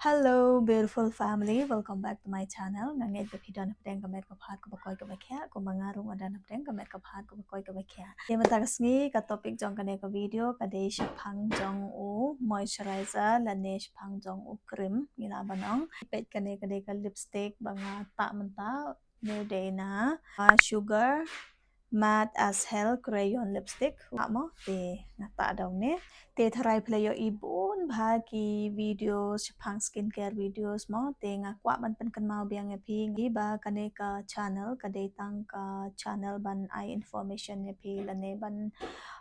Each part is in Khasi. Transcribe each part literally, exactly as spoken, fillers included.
Hello, beautiful family. Welcome back to my channel. Nga ngeit ba phi don hapdeng ka met ka phad kaba koit kaba khiah, kumba nga ruh nga don hapdeng ka met ka phad kaba koit kaba khiah. Te mynta ka sngi ka topic jong kane ka video ka dei shaphang jong u moisturizer lane shaphang jong u cream, ngi lah ban ong. Peit, kane ka dei ka lipstick ba nga tah mynta, ne dei na, ah, Sugar Mad as Hell Crayon Lipstick. Nga mo, te nga tah da une. Te tharai phi la ïohi bun bha ki videos shaphang skincare videos mo. Te nga kwah ban pynkynmaw biang ïa phi, ngi ba kane ka channel ka dei tang ka channel ban ai information ïa phi lane ban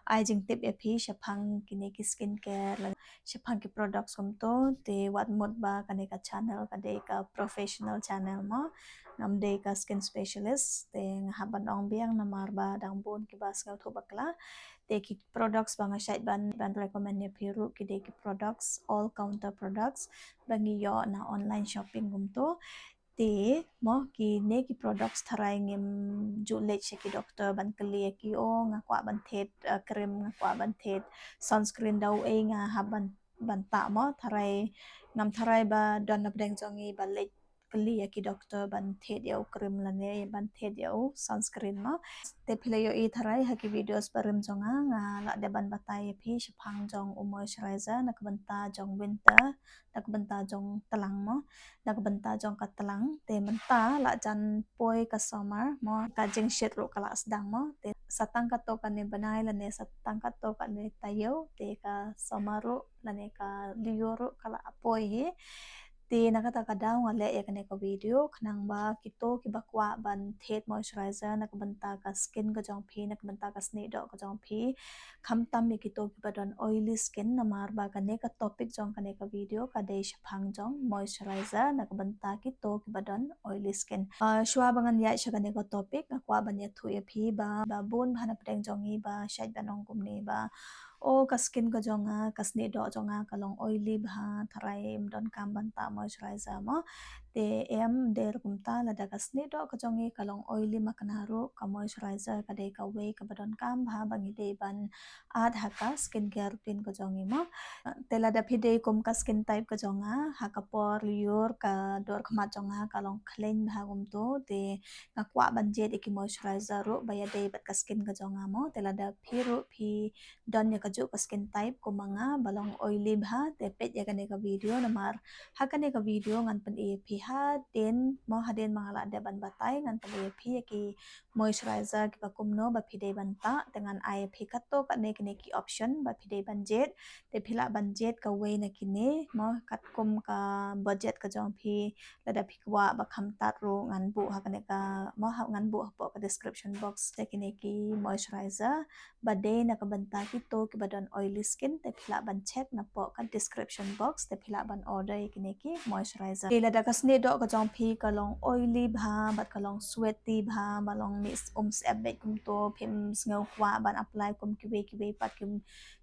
ai jingtip ïa phi shaphang kine ki skincare lane shaphang ki products kumto. Te wat mut ba kane ka channel ka dei ka professional channel mo. Ngam dei ka skin specialist, te nga hap ban ong biang namar ba dang bun kiba sngewthuh bakla. Te ki products ba nga shait ban, ban recommend ïa phi ruh ki dei ki products, all counter products ba ngi ïoh na online shopping kumto. Te mo, kine ki products tharai ngim ju leit sha ki doctor ban kylli ïa ki, o nga kwah ban thied, uh, cream, nga kwah ban thied sunscreen, da uei nga hap ban, ban tah mo. Tharai, ngam tharai ba don napdeng jong ngi ba leit kylli ïa ki doctor ban thied ïa u cream lane ban thied ïa u sunscreen mo. Te phi la ïohi tharai ha ki videos barim jong nga, nga la dep ban batai ïa phi shaphang jong u moisturizer na ka bynta jong winter, na ka bynta jong tlang mo, na ka bynta jong ka tlang. Te mynta la jan poi ka summer mo, ka jingshit ruh ka la sdang mo. Te sa tang katto katne bnai lane sa tang katto katne taïew, te ka summer ruh lane ka lyiur ruh ka la poi hi. Te na kata ka daw nga leh ïa kane ka video khnang ba kito kiba kwah ban thied moisturizer na ka bynta ka skin ka jong phi, na ka bynta ka snieh doh ka jong phi, khamtam ïa kito kiba don oily skin, namar ba kane ka topic jong kane ka video ka dei shaphang jong moisturizer na ka bynta kito kiba don oily skin. Ah, shuwa ba ngan ïaid sha kane ka topic, nga kwah ban ïathuh ïa phi ba, ba bun bha napdeng jong ngi ba shait ban ong kumne ba, o ka skin ka jong nga, ka snieh doh jong nga ka long oily bha, tharai ym donkam ban tah moisturizer mo. Te em, ym dei kumta, lada ka snieh doh ka jong ngi ka long oily makna ruh, ka moisturizer ka dei kawei kaba donkam bha ba ngi dei ban add ha ka skincare routine ka jong ngi mo. Te lada phi dei kum ka skin type ka jong nga, ha ka por lyiur ka dur khmat jong nga ka long khleiñ bha kumto, te nga kwah ban jied ïa ki moisturizer ruh ba ïadei bad ka skin ka jong nga mo. Te lada phi ruh phi don ïa kajuh ka skin type kum ma nga ba long oily bha, te peit ïa kane ka video namar ha kane ka video ngan pyni ïa phi hadien mo, hadien ma nga la dep ban batai ngan pyni ïa phi ïa ki moisturizer kiba kumno ba phi dei ban tah, te ngan ai ïa phi katto katne kine ki option ba phi dei ban jied, te phi lah ban jied kawei na kine mo, katkum ka budget ka jong phi. Lada phi kwah ba kham tad ruh ngan buh ha kane ka mo, ha, ngan buh hapoh ka description box te kine ki moisturizer ba dei na ka bynta kito kiba don oily skin, te phi lah ban check napoh ka description box, te phi lah ban order ïa kine ki moisturizer. Te lada ka snieh doh ka jong phi ka long oily bha bad ka long sweaty bha, ba long mih um syep beit kumto, phim sngew kwah ban apply kum kiwei kiwei pat ki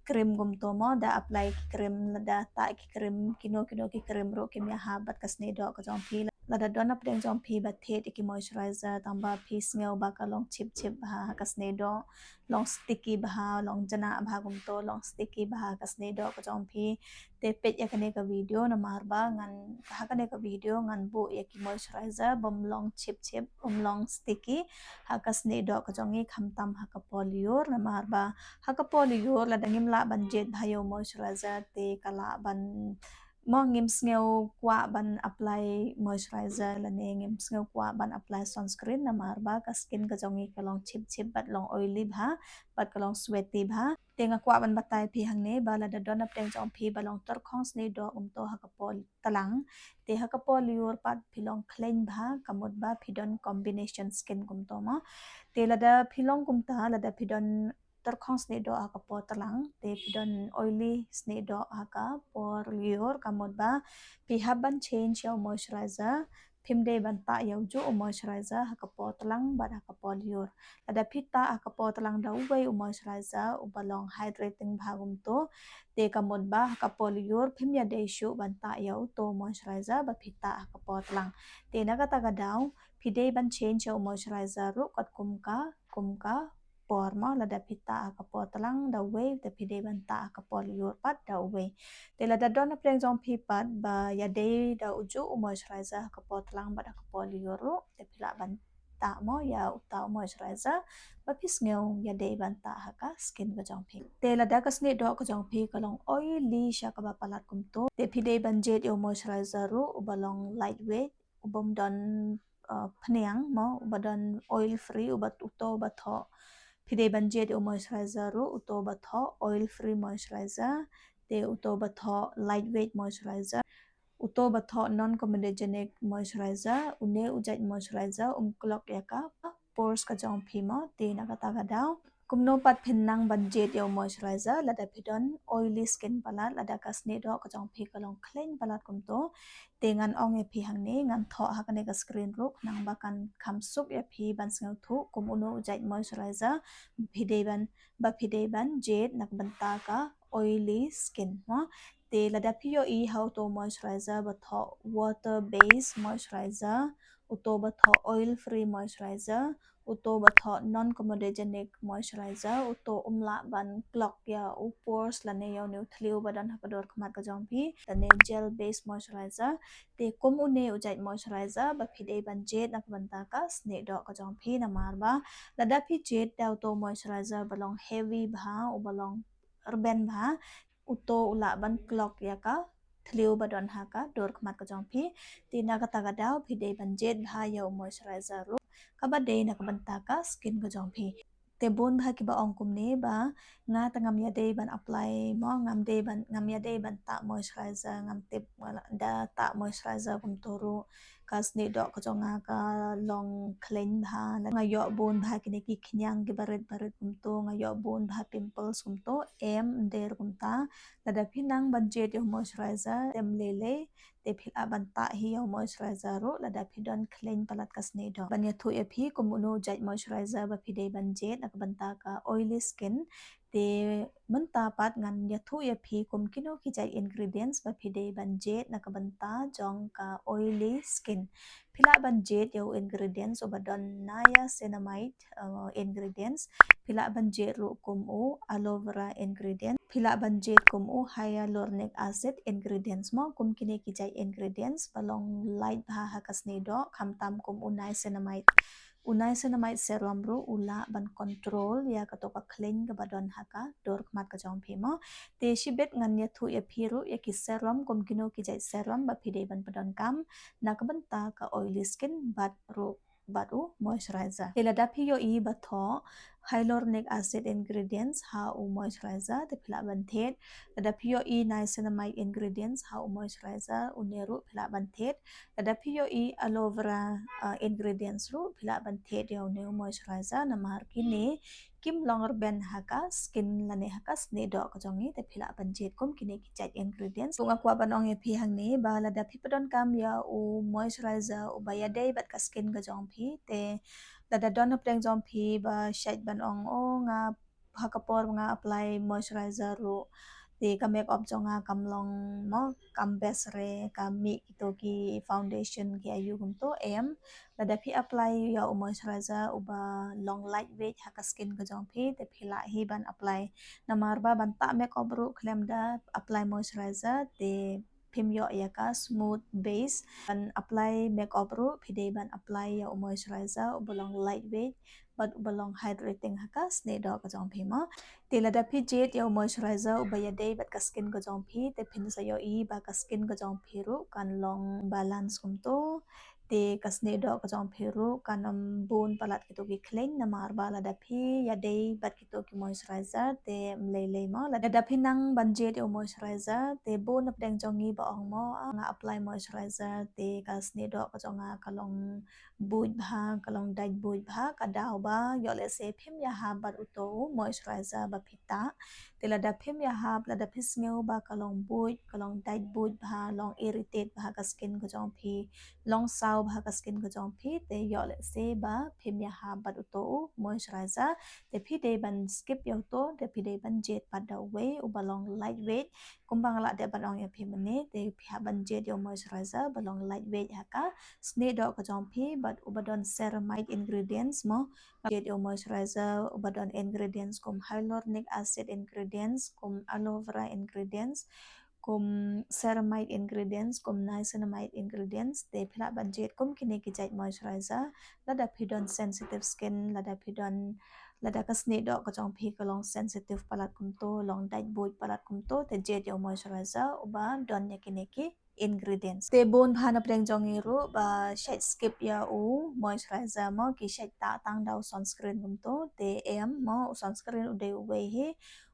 cream kumto mo, da apply ki cream, lada tah ki cream, kino kino ki cream ruh kim ïahap bad ka snieh doh ka jong phi. Lada don napdeng jong phi ba thied ïa ki moisturizer tang ba phi sngew ba ka long chip chip bha ha ka snieh doh, long sticky bha, long jnah bha kumto, long sticky bha ha ka snieh doh ka jong phi, te peit ïa kane ka video namar ba ngan, ha kane ka video ngan buh ïa ki moisturizer bym long chip chip, bym long sticky ha ka snieh doh ka jong ngi, khamtam ha ka por lyiur, namar ba ha ka por lyiur lada ngim lah ban jied bha ïa u moisturizer te ka lah ban mo, ngim sngew kwah ban apply moisturizer lane ngim sngew kwah ban apply sunscreen namar ba ka skin ka jong ngi ka long chip chip bad long oily bha bad ka long sweaty bha. Te nga kwah ban batai phi hangne ba lada don napdeng jong phi ba long tyrkhong snieh doh kumto ha ka por tlang, te ha ka por lyiur pat phi long khleiñ bha, ka mut ba phi don combination skin kumto mo. Te lada phi long kumta, lada phi don tyrkhong snieh doh ha ka por tlang, te phi don oily snieh doh ha ka por lyiur, ka mut ba phi hap ban change ïa u moisturizer, phim dei ban tah ïa ujuh u moisturizer ha ka por tlang bad ha ka por lyiur. Lada phi tah ha ka por tlang da uwei u moisturizer uba long hydrating bha kumto, te ka mut ba ha ka por lyiur phim ïadei shuh ban tah ïa uto u moisturizer ba phi tah ha ka por tlang. Te na kata ka daw phi dei ban change ïa u moisturizer ruh katkum ka, kum ka por mo, lada phi tah ha ka por tlang da uwei, te phi dei ban tah ha ka por lyiur pat da uwei. Te lada don hapdeng jong phi pat ba ïadei da ujuh u moisturizer ha ka por tlang bad ha ka por lyiur ruh, te phi lah ban tah mo ïa uta u moisturizer ba phi sngew ïadei ban tah ha ka skin ka jong phi. Te lada ka snieh doh ka jong phi ka long oily sha kaba palat kumto, te phi dei ban jied ïa u moisturizer ruh uba long lightweight, ubym don uh, phniang mo, uba don oil free, uba uto uba thoh. Phi dei ban jied ïa u moisturizer ruh uto uba thoh oil free moisturizer, te uto uba thoh lightweight moisturizer, uto uba thoh non comedogenic moisturizer. Une u jait moisturizer um clog ïa ka pores ka jong phi mo. Te na kata ka daw kumno pat phin nang ban jied ïa u moisturizer lada phi don oily skin palat, lada ka snieh doh ka jong phi ka long khlaiñ palat kumto? Te ngan ong ïa phi hangne, ngan thoh ha kane ka screen ruh, nangba kan kham suk ïa phi ban sngewthuh kum uno u jait moisturizer ba phi dei ban, ba phi dei ban jied na ka bynta ka oily skin mo. Te lada phi ïohi ha uto u moisturizer ba thoh water based moisturizer, uto ba thoh oil free moisturizer, uto ba thoh non comedogenic moisturizer, uto um lah ban clog ïa u pores lane ïa une u thliew ba don ha ka dur khmat ka jong phi, lane gel based moisturizer. Te kum une u jait moisturizer ba phi dei ban jied na ka bynta ka snieh doh ka jong phi, namar ba lada phi jied da uto u moisturizer ba long heavy bha, uba long rben bha, uto u lah ban clog ïa ka thliew ba don ha ka dur khmat ka jong phi. Te na kata ka daw phi dei ban jied bha ïa u moisturizer ruh kaba dei na ka bynta ka skin ka jong phi. Te bun bha kiba ong kumne ba nga te ngam ïadei ban apply mo, ngam dei ban, ngam ïadei ban tah moisturizer, ngam tip nga la da tah moisturizer kumto ruh ka snieh doh ka jong nga ka long khlaiñ bha. Nga ïoh bun bha kine ki khñiang kiba rit ba rit kumto, nga ïoh bun bha pimples kumto. Em, ym dei ruh kumta. Lada phi nang ban jied ïa u moisturizer, te ym lei lei, te phi lah ban tah hi ïa u moisturizer ruh lada phi don khlaiñ palat ka snieh doh. Ban ïathuh ïa phi kum uno u jait moisturizer ba phi dei ban jied na ka bynta ka oily skin, te mynta pat ngan ïathuh ïa phi kum kino ki jait ingredients ba phi dei ban jied na ka bynta jong ka oily skin. Phi lah ban jied ïa u ingredients uba don niacinamide uh, ingredients. Phi lah ban jied ruh kum u aloe vera ingredients. Phi lah ban jied kum u hyaluronic acid ingredients mo. Kum kine ki jait ingredients ba long light bha ha ka snieh doh, khamtam kum u niacinamide. U niacinamide serum ruh u lah ban control ïa kato ka khlaiñ kaba don ha ka dur khmat ka jong phi mo. Te shibit ngan ïathuh ïa phi ruh ïa ki serum kum kino ki jait serum ba phi dei ban pyndonkam na ka bynta ka oily skin bad ruh bad u moisturizer. Te lada phi ïohi ba thoh hyaluronic acid ingredients ha u moisturizer, te phi lah ban thied. Lada phi ïohi niacinamide ingredients ha u moisturizer, une ruh phi lah ban thied. Lada phi ïohi aloe vera uh, ingredients ruh phi lah ban thied ïa une u moisturizer, namar kine kim long rben ha ka skin lane ha ka snieh doh ka jong ngi, te phi lah ban jied kum kine ki jait ingredients. Nga kwah ban ong ïa phi hangne ba lada phi pyndonkam ïa u moisturizer uba ïadei bad ka skin ka jong phi, te lada don hapdeng jong phi ba shait ban ong, oh, nga ha ka por nga apply moisturizer ruh, te ka makeup jong nga kam long mo, kam best re, ka mih kito ki foundation ki aïu kumto. Em, lada phi apply ïa u moisturizer uba long lightweight ha ka skin ka jong phi, te phi lah hi ban apply. Namar ba ban tah makeup ruh khlem da apply moisturizer, te phim ïoh ïa ka smooth base. Ban apply makeup ruh phi dei ban apply ïa u moisturizer uba long lightweight bad uba long hydrating ha ka snieh doh ka jong phi mo. Te lada phi jied ïa u moisturizer uba ïadei bad ka skin ka jong phi, te phin sa ïohi ba ka skin ka jong phi ruh kan long balance kumto. Te ka snieh doh ka jong phi ruh kan ym bun palat kito ki khlaiñ, namar ba lada phi ïadei bad kito ki moisturizer, te ym lei lei mo. Lada phi nang ban jied ïa u moisturizer, te bun hapdeng jong ngi ba ong mo, ah, nga apply moisturizer, te ka snieh doh ka jong nga ka long buit bha, ka long dait buit bha, ka daw ba ïoh lehse phim ïahap bad uto u moisturizer ba phi tah. Te lada phim ïahap, lada phi sngew ba ka long buit, ka long dait buit bha, long irritate bha ka skin ka jong phi, long saw bha ka skin ka jong phi, te ïoh lehse ba phim ïahap bad uto u moisturizer, te phi dei ban skip ïa uto, te phi dei ban jied pat da uwei uba long lightweight, Kumba nga la dep ban ong ïa phi mynne, te phi hap ban jied ïa u moisturizer ba long lightweight ha ka snieh doh ka jong phi, bad uba don ceramide ingredients mo. Jied ïa u moisturizer uba don ingredients kum hyaluronic acid ingredients, kum aloe vera ingredients, kum ceramide ingredients, kum niacinamide ingredients, te phi lah ban jied kum kine ki jait moisturizer. Lada phi don sensitive skin, lada phi don, lada ka snieh doh ka jong phi ka long sensitive palat kumto, long dait buit palat kumto, te jied ïa u moisturizer uba don ïa kine ki ingredients. Te bun bha na pdeng jong ngi ruh ba shait skip ïa u moisturizer mo, ki shait tah tang da u sunscreen kumto. Te em mo, u sunscreen u dei uwei hi,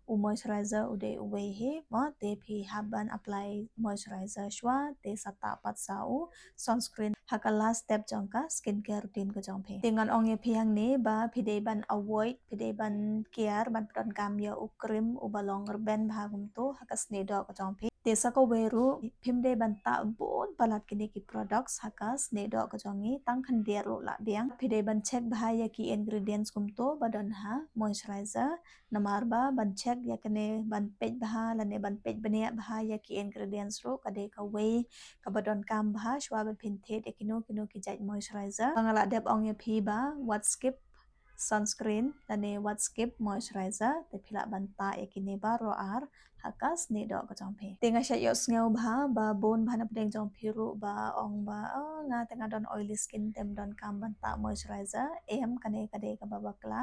u moisturizer u dei uwei hi mo. Te phi hap ban apply moisturizer shuwa, te sa tah pat sa u sunscreen ha ka last step jong ka skincare routine ka jong phi. Te ngan ong ïa phi hangne ba phi dei ban avoid, phi dei ban kiar ban pyndonkam ïa u cream uba long rben bha kumto ha ka snieh doh ka jong phi. Te sa kawei ruh, phim dei ban tah bun palat kine ki products ha ka snieh doh ka jong ngi, tang khyndiat ruh lah biang. Phi dei ban check bha ïa ki ingredients kumto ba don ha moisturizer. Namar ba ban check ïa kane, ban peit bha lane ban peit bniah bha ïa ki ingredients ruh ka dei kawei kaba donkam bha shuwa ban phin thied ïa kino kino ki jait moisturizer. Nga la dep ong ïa phi ba wat skip sunscreen lane wat skip moisturizer, te phi lah ban tah ïa kine baroh ar ha ka snieh doh ka jong phi. Te nga shait ïohsngew bha ba bun bha na pdeng jong phi ruh ba ong ba, oh, nga te nga don oily skin, te ym donkam ban tah moisturizer. Em, kane ka dei kaba bakla.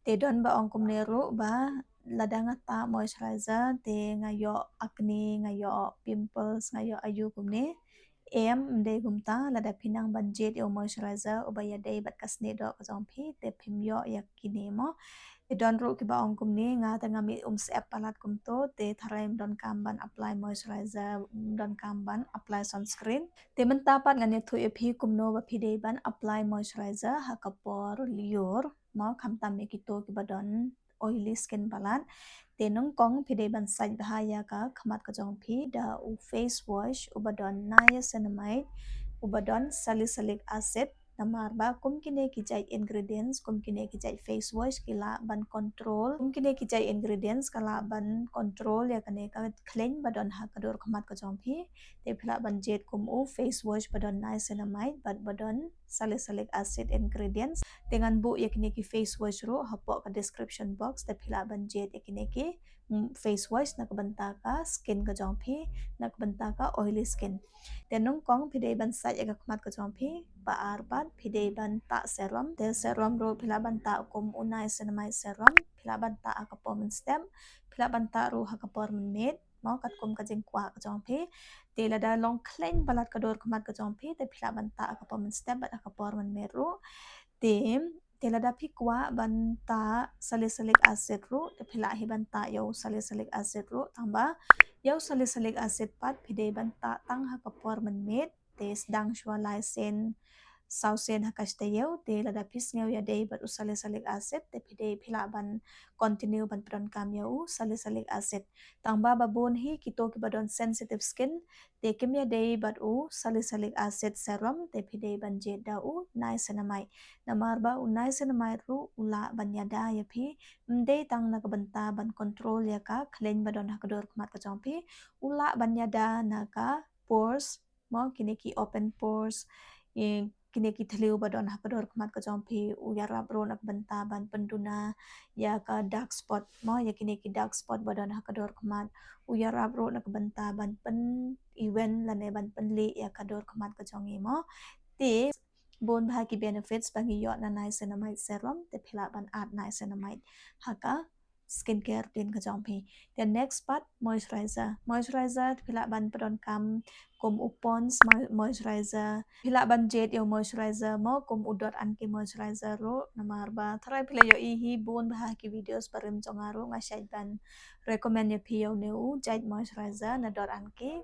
Te don ba ong kumne ruh ba lada nga tah moisturizer te nga ïoh acne, nga ïoh pimples, nga ïoh aïu kumne. Em, ym dei kumta. Lada phi nang ban jied ïa u moisturizer uba ïadei bad ka snieh doh ka jong phi, te phim ïoh ïa kine mo. Te don ruh kiba ong kumne, nga te nga mih umsyep palat kumto, te tharai ym donkam ban apply moisturizer, ym donkam ban apply sunscreen. Te mynta pat ngan ïathuh ïa phi kumno ba phi dei ban apply moisturizer ha ka por lyiur mo, khamtam ïa kito kiba don oily skin palat. Te nyngkong phi dei ban sait bha ïa ka khmat ka jong phi da u face wash uba don niacinamide, uba don salicylic acid. Namar ba kum kine ki jait ingredients, kum kine ki jait face wash ki lah ban control, kum kine ki jait ingredients ka lah ban control ïa kane ka khleiñ ba don ha ka dur khmat ka jong phi. Te phi lah ban jied kum u face wash ba don niacinamide bad ba don salicylic acid ingredients. Te ngan buh ïa kine ki face wash ruh hapoh ka description box, te phi lah ban jied ïa kine ki, mm, face wash na ka bynta ka skin ka jong phi, na ka bynta ka oily skin. Te nyngkong phi dei ban sait ïa ka khmat ka jong phi. Ba ar pat phi dei ban tah serum. Te serum ruh phi lah ban tah kum u niacinamide serum, phi lah ban tah ha ka por mynstep, phi lah ban tah ruh ha ka por mynmiet mo, katkum ka jingkwah ka jong phi. Te lada long khleiñ palat ka dur khmat ka jong phi, te phi lah ban tah ha ka por mynstep bad ha ka por mynmiet ruh. Te, te lada phi kwah ban tah salicylic acid ruh, te phi lah hi ban tah ïa u salicylic acid ruh, tangba ïa u salicylic acid pat phi dei ban tah tang ha ka por mynmiet. Te sdang shuwa lai sien, saw sien ha ka shi taïew, te lada phi sngew ïadei bad u salicylic acid, te phi dei, phi lah ban continue ban pyndonkam ïa u salicylic acid. Tangba ba bun hi kito kiba don sensitive skin, te kim ïadei bad u salicylic acid serum, te phi dei ban jied da u niacinamide. Namar ba u niacinamide ruh u lah ban ïada ïa phi, ym dei tang na ka bynta ban control ïa ka khleiñ ba don ha ka dur khmat ka jong phi, u lah ban ïada na ka pores mo, kine ki open pores, eh, kine ki thliew ba don ha ka dur khmat ka jong phi, u ïarap ruh na ka bynta ban pynduna ïa ka dark spot mo, ïa kine ki dark spot ba don ha ka dur khmat, u ïarap ruh na ka bynta ban pyn even lane ban pynlieh ïa ka dur khmat ka jong ngi mo. Te bun bha ki benefits ba ngi ïoh na niacinamide serum, te phi lah ban add niacinamide ha ka skincare routine ka jong phi. Te next pat, moisturizer. Moisturizer phi lah ban pyndonkam kum u Pond's mo-, moisturizer. Phi lah ban jied ïa u moisturizer mo kum u Dot and Key moisturizer ruh, namar ba tharai phi la ïohi hi bun bha ki videos barim jong nga ruh nga shait ban recommend ïa phi ïa une u jait moisturizer na Dot and Key.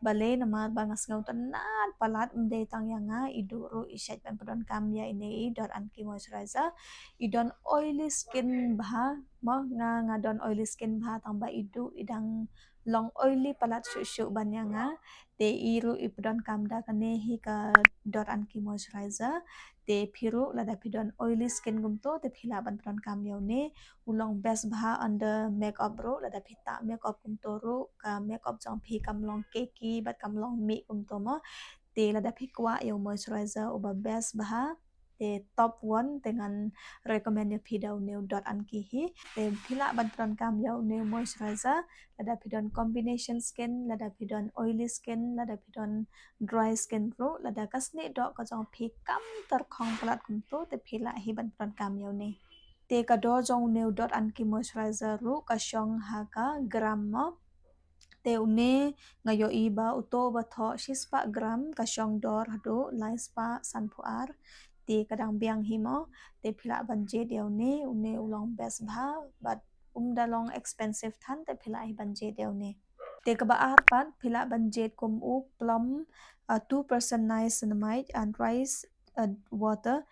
Balei? Namar ba nga sngewtynnat palat, ym dei tang ïa nga, i Duh ruh i shait ban pyndonkam ïa ine i Dot and Key moisturizer. I don oily skin bha mo, nga, nga don oily skin bha, tangba i Duh i dang long oily palat shuh shuh ban ïa nga, te i ruh i pyndonkam da kane hi ka Dot and Key moisturizer. Te phi ruh lada phi don oily skin kumto te phi lah ban pyndonkam ïa une. U long best bha under makeup ruh, lada phi tah makeup kumto ruh ka makeup jong phi kam long cakey bad kam long mih kumto mo. Te lada phi kwah ïa u moisturizer uba best bha, te top one te ngan recommend ïa phi da une u Dot and Key hi. Te phi lah ban pyndonkam ïa une u moisturizer lada phi don combination skin, lada phi don oily skin, lada phi don dry skin ruh, lada ka snieh doh ka jong phi kam tyrkhong palat kumto te phi lah hi ban pyndonkam ïa une. Te ka dor jong une u Dot and Key moisturizer ruh ka shong ha ka gram mo. Te une nga ïohi ba uto uba thoh shispah gram ka shong dor haduh laispah sanphew ar. Te ka dang biang hi mo, te phi lah ban jied ïa une, une u long best bha, bad um da long expensive than te phi lah hi ban jied ïa une. Te kaba ar pat phi lah ban jied kum u Plum, uh, two percent niacinamide and rice, uh, water.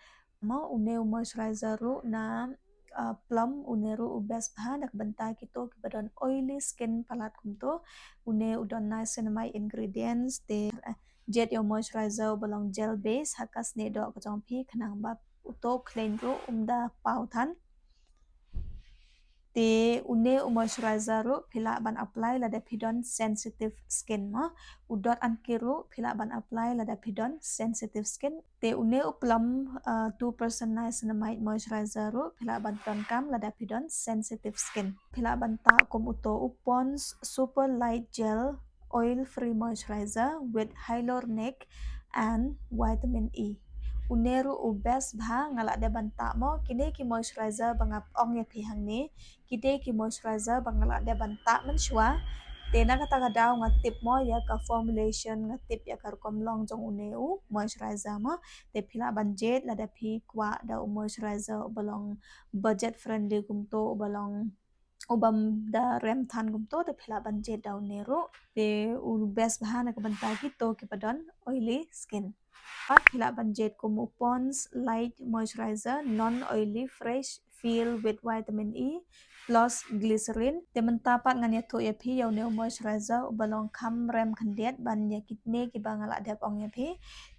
Mo une u moisturizer ruh na, uh, Plum, une ruh u best bha na ka bynta kito kiba don oily skin palat kumto. Une u don niacinamide ingredients te, uh, jied ïa u moisturizer uba long gel base ha ka snieh doh ka jong phi khnang ba uto u khleiñ ruh um da paw than. Te une u moisturizer ruh phi lah ban apply lada phi don sensitive skin mo. U Dot and Key ruh phi lah ban apply lada phi don sensitive skin. Te une u Plum, uh, two percent niacinamide moisturizer ruh phi lah ban pyndonkam lada phi don sensitive skin. Phi lah ban tah kum uto u Pond's Super Light Gel Oil Free Moisturizer with Hyaluronic and Vitamin E. Une ruh u best bha, nga lah dep ban tah mo. Kine ki moisturizer ba nga ong ïa phi hangne ki dei ki moisturizer ba nga lah dep ban tah mynshuwa. Te na kata ka daw nga tip mo ïa ka formulation, nga tip ïa ka rukom long jong une u moisturizer mo. Te phi lah ban jied lada phi kwah da u moisturizer uba long budget friendly kumto, uba long u bym da rem than kumto, te phi lah ban jied da une ruh. Te u best bha na ka bynta kito kiba don oily skin. Pat phi lah ban jied kum u Pond's Light Moisturizer, non oily, fresh feel with vitamin E plus glycerin. Te mynta pat ngan ïathuh ïa phi ïa une u moisturizer uba long kham rem khyndiat ban ïa kine kiba nga lah dep ong ïa phi.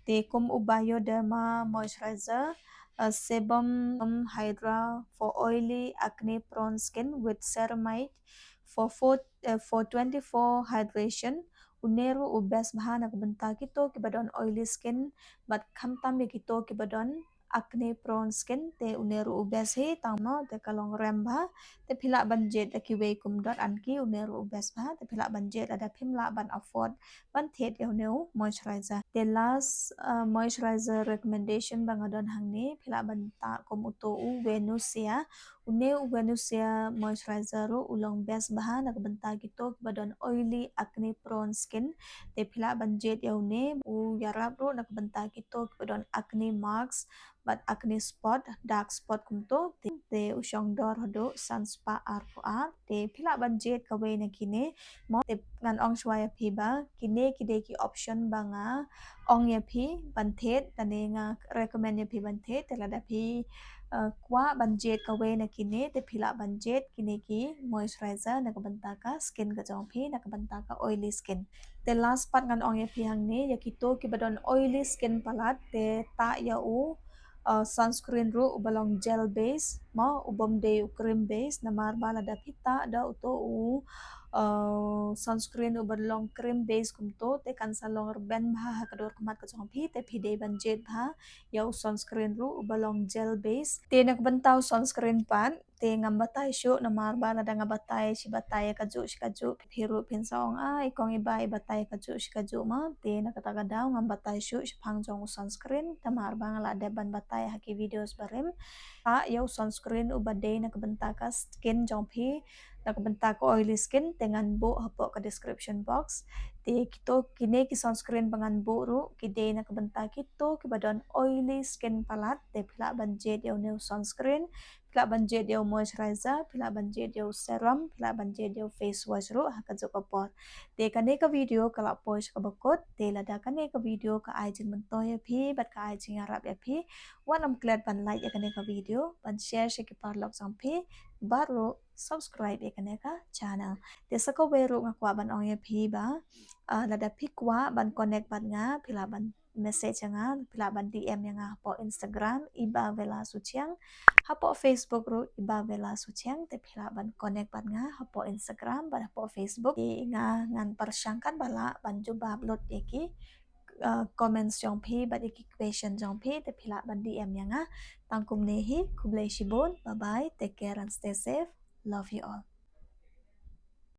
Te kum u Bioderma Moisturizer, uh, sebum hydra for oily acne prone skin with ceramide for four, uh, for twenty-four hydration. Une ruh u best bha na ka bynta kito kiba don oily skin bad khamtam ïa kito kiba don acne prone skin, te une ruh u best hi tang mo, te ka long rem bha. Te phi lah ban jied da kiwei kum Dot and Key, une ruh u best bha, te phi lah ban jied lada phim lah ban afford ban thied ïa une u moisturizer. Te last, uh, moisturizer recommendation ba nga don hangne phi lah ban tah kum uto u Venusia. Une u Venusia moisturizer ruh u long best bha na ka bynta kito kiba don oily acne prone skin. Te phi lah ban jied ïa une, u ïarap ruh na ka bynta kito kiba don acne marks bad acne spot, dark spot kumto. Te, te u shong dor haduh san spah arphew ar. Te phi lah ban jied kawei na kine mo. Te ngan ong shuwa ïa phi ba kine ki dei ki option ba nga ong ïa phi ban thied, lane nga recommend ïa phi ban thied. Te lada phi, uh, kwah ban jied kawei na kine, te phi lah ban jied kine ki moisturizer na ka bynta ka skin ka jong phi, na ka bynta ka oily skin. Te last pat ngan ong ïa phi hangne, ïa kito kiba don oily skin palat, te tah ïa u, uh, sunscreen ruh uba long gel base mo, u bym dei u cream base, namar ba lada phi tah da uto u, uh, sunscreen uba long cream base kumto, te kan sa long rben bha ha ka dur khmat ka jong phi, te phi dei ban jied bha ïa u sunscreen ruh uba long gel base. Te na ka bynta u sunscreen pat, te ngam batai shuh, namar ba lada nga batai shi batai ïa kajuh shi kajuh, phi ruh phin sa ong, "Ai, kong i ba i batai ïa kajuh shi kajuh ma." Te na kata ka daw ngam batai shuh shaphang jong u sunscreen, namar ba nga lah dep ban batai ha ki videos barim. Tah ïa u sunscreen uba dei na ka bynta ka skin jong phi, na ka bynta ka oily skin, te ngan buh hapoh ka description box. Te kito kine ki sunscreen ba ngan buh ruh ki dei na ka bynta kito kiba don oily skin palat, te phi lah ban jied ïa une u sunscreen. phi lah ban jied ïa u moisturizer, phi lah ban jied ïa u serum, phi lah ban jied ïa u face wash ruh ha kajuh ka por. Te kane ka video ka la poi sha kaba kut, te lada kane ka video ka ai jingmyntoi ïa phi bad ka ai jingïarap ïa phi, wat nym klet ban like ïa kane ka video, ban share sha ki paralok jong phi, bad ruh subscribe ïa kane ka channel. Te sa kawei ruh nga kwah ban ong ïa phi ba, ah, lada phi kwah ban connect bad nga, phi lah ban message ïa nga, phi lah ban D M ïa nga hapoh Instagram, Iba Vela Suchiang, hapoh Facebook ruh Iba Vela Suchiang, te phi lah ban connect bad nga hapoh Instagram bad hapoh Facebook. Te nga ngan pyrshang katba lah ban jubab lut ïa ki, uh, comments jong phi bad ïa ki question jong phi, te phi lah ban D M ïa nga. Tang kumne hi, khublei shibun, bye bye, take care and stay safe. Love you all.